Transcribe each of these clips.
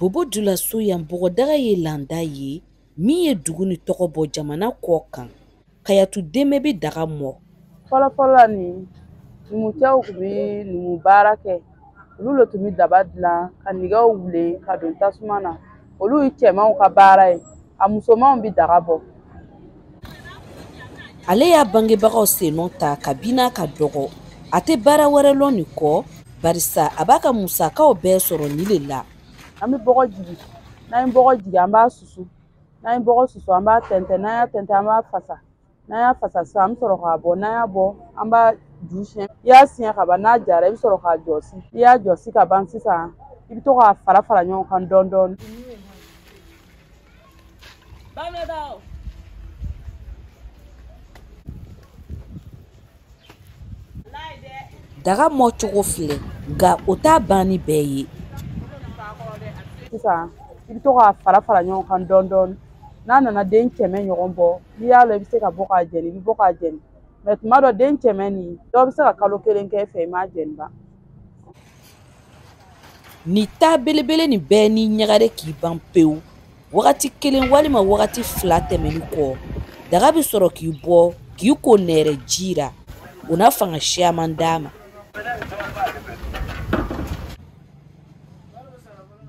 Bobo Julaso yan bɔgɔdaga ye landa ye min ye dugu ni tɔgɔ bɔ jamana kɔ kan. Kayatu Deme bɛ daga mɔ. Fɔlɔfɔlɔ la nin numucɛw tun bɛ numu baara kɛ. Olu le tun bɛ daba dilan ka nɛgɛw wuli ka don tasuma na. Olu ye cɛmanw ka baara ye. A musomanw bɛ daga bɔ. Ale y'a bangebagaw sennɔ ta kabini a ka dɔgɔ. A tɛ baara wɛrɛ lɔn nin kɔ barisa a b'a ka musakaw bɛɛ sɔrɔ nin de la. An bɛ bɔgɔ jigin. N'an ye bɔgɔ jigin, an b'a susu. N'an ye bɔgɔ susu, an b'a tɛntɛn. N'an y'a tɛntɛn, an b'a fasa. N'an y'a fasa sisan, an bɛ sɔrɔ k'a bɔ. N'an y'a bɔ, an b'a ju siɲɛ. I y'a siɲɛ ka ban, n'a jara, i bɛ sɔrɔ k'a jɔsi. I y'a jɔsi ka ban sisan, i bɛ to k'a fara fara ɲɔgɔn kan dɔɔni dɔɔni. Daga mɔcogo filɛ, nka o t'a banni bɛɛ ye. Sisan i bɛ to k'a fara fara ɲɔgɔn kan dɔɔni dɔɔni. N'a nana den 100 ɲɔgɔn bɔ, n'i y'a lɔn i bɛ se ka bɔ k'a jɛni, i bɛ bɔ k'a jɛni. Mɛ tuma dɔ den 100 nin, dɔw bɛ se ka kalo 1 kɛ e fɛ i m'a jɛni ba. Nin ta belebele nin bɛɛ ni ɲagare k'i ban pewu. Wagati 1 walima wagati 2 tɛmɛni kɔ, daga bɛ sɔrɔ k'i bɔ k'i ko nɛrɛ ji la. O n'a fanga siyaman d'a ma.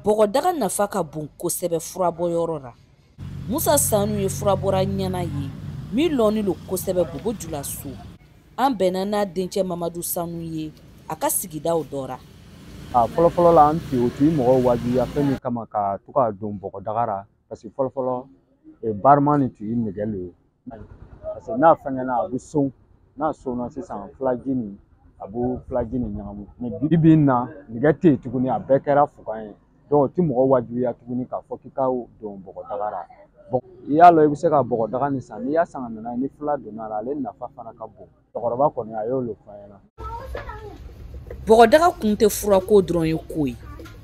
Bɔgɔdaga nafa ka bon kosɛbɛ furabɔyɔrɔ la. Musa Sanu ye furabɔra ɲɛna ye min lɔnni lo kosɛbɛ Bobo Julaso. An bɛnna n'a dencɛ Mamadu Sanu ye a ka sigidaw dɔ ra. A fɔlɔfɔlɔ la an tun o tun ye mɔgɔw wajibiya fɛn min kama ka to ka don bɔgɔdaga la parce que fɔlɔfɔlɔ barima nin tun ye nɛgɛ le ye. Parce que n'a fɛngɛnna a bɛ son, n'a sonna sisan fulaji nin a b'o fulaji nin ɲagamu. Mais bi bi in na nɛgɛ tɛ yen tuguni, a bɛɛ kɛra fugan ye. Donc o tɛ mɔgɔ wajibiya tuguni k'a fɔ k'i ka don bɔgɔdaga la. I y'a lɔn i bɛ se ka bɔgɔdaga nin san, n'i y'a san ka na n'a ye ni fila donna a la, ale nafa fana ka bon. Cɛkɔrɔba kɔni a y'o le fɔ an ɲɛna. Bɔgɔdaga kun tɛ furako dɔrɔn ye koyi.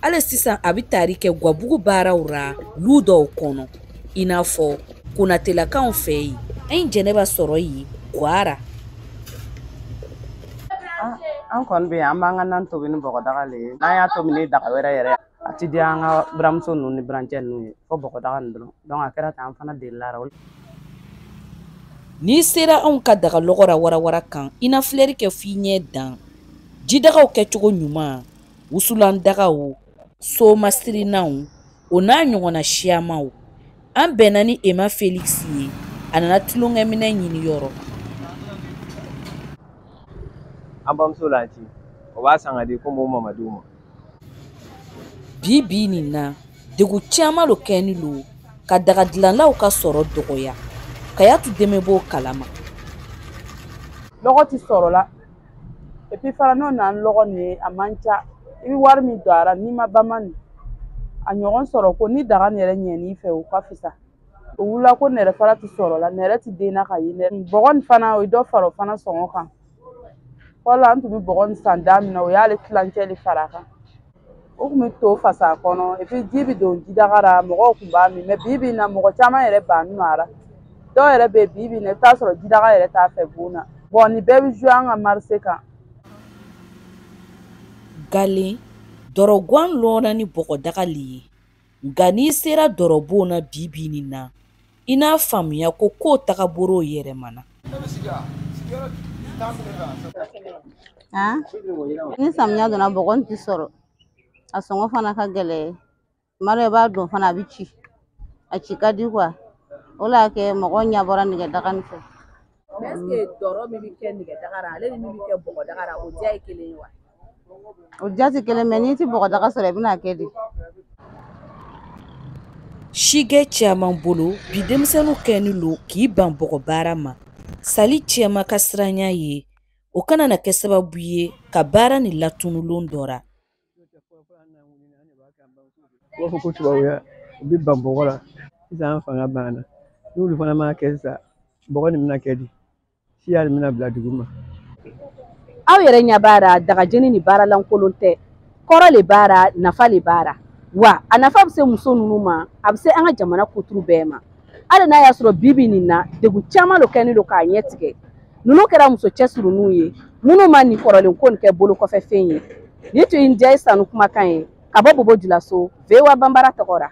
Hali sisan a bɛ tari kɛ gabugu baaraw ra lu dɔw kɔnɔ. I n'a fɔ Konatelakaw fɛ yen. An ye Jɛnɛba sɔrɔ yen Gwara. An kɔni bɛ yan, an b'an ka nan tobi ni bɔgɔdaga le ye. N'an y'a tobi ni daga wɛrɛ yɛrɛ, a ti diya an ka buramuso ninnu ni burancɛ ninnu ye fo bɔgɔdaga nin dɔrɔn. Donc a kɛra ten, an fana delila la. N'i sera anw ka daga lɔgɔ ra warawara kan, i na filɛri kɛ f'i ɲɛ dan. Jidagaw kɛcogo ɲuman, wusulan dagaw, somasirinnanw, o n'a ɲɔgɔnna siyamaw. An bɛnna ni Emma Felix ye, a nana tulonkɛminɛn ɲini yɔrɔ. An bamuso la ci, o b'a san ka di komi o Mamadu ma. Bi bi nin na, degun caman lo kɛni lo ka daga dilanlaw ka sɔrɔ dɔgɔya. Kayatu Deme b'o kalama. Lɔgɔ ti sɔrɔ la. Et puis fana n'o nana ni lɔgɔ nin ye, a man ca. I bɛ wari min don a la, n'i ma bama nin, a ɲɔgɔn sɔrɔ ko ni daga nin yɛrɛ ɲɛn'i fɛ, o ka fisa. O wulila ko nɛrɛ fara ti sɔrɔ la, nɛrɛ ti den na ka ye. Bɔgɔ nin fana, o ye dɔ fara o fana sɔngɔ kan. Fɔlɔ an tun bɛ bɔgɔ nin san da min na, o y'ale tilancɛ de fara a kan. O tun bɛ to fasa a kɔnɔ, et puis ji bɛ don jidaga la, mɔgɔw tun b'a min. Mais bi bi in na, mɔgɔ caman yɛrɛ bannen don a la. Dɔw yɛrɛ bɛ yen bi bi in na, i bɛ taa sɔrɔ jidaga yɛrɛ t'a fɛ bon na. Bon nin bɛɛ bɛ jouer an ka marché kan. Galen, dɔrɔguwan lɔnna ni bɔgɔdaga le ye. Nka n'i sera dɔrɔbon na bi bi nin na, i n'a faamuya ko kow tagabolo yɛlɛmana. Ni samiya donna bɔgɔ nin ti sɔrɔ. A sɔngɔ fana ka gɛlɛn. Tuma dɔ i b'a don fana a bɛ ci. A ci ka di quoi. O la y'a kɛ mɔgɔw ɲɛ bɔra nɛgɛdaga nin fɛ. Mais est ce que dɔrɔ min bɛ kɛ nɛgɛdaga la, ale ni min bɛ kɛ bɔgɔdaga la, o diya ye kelen ye wa? O diya tɛ kelen, mais n'i tɛ bɔgɔdaga sɔrɔ i bɛna kɛ di. Sigɛ caman bolo bi denmisɛnninw kɛni lo k'i ban bɔgɔ baara ma. Sali cɛman ka siranya ye, o kana na kɛ sababu ye ka baara nin latunulon dɔ ra. U b'a fɔ ko tubabuya, u bɛ ban bɔgɔ la. Sisan an fanga banna. N'olu fana m'a kɛ sisan, bɔgɔ nin bɛna kɛ di? Siya nin bɛna bila dugu ma. Aw yɛrɛ ɲɛ b'a la, dagajeni ni baara lankolon tɛ. Kɔrɔ le b'a la, nafa le b'a la. Wa a nafa bɛ se muso ninnu ma, a bɛ se an ka jamana kuturu bɛɛ ma. Hali n'a y'a sɔrɔ bi bi nin na, degun caman lo kɛlen don k'a ɲɛ tigɛ. Ninnu kɛra muso cɛsirininw ye, minnu ma nin kɔrɔlen ko nin kɛ bolo kɔfɛ fɛn ye. Nin tun ye Ndiaye Sanu kumakan ye. Ka bɔ Bobo Julaso, VOA Banbara tɔgɔ ra.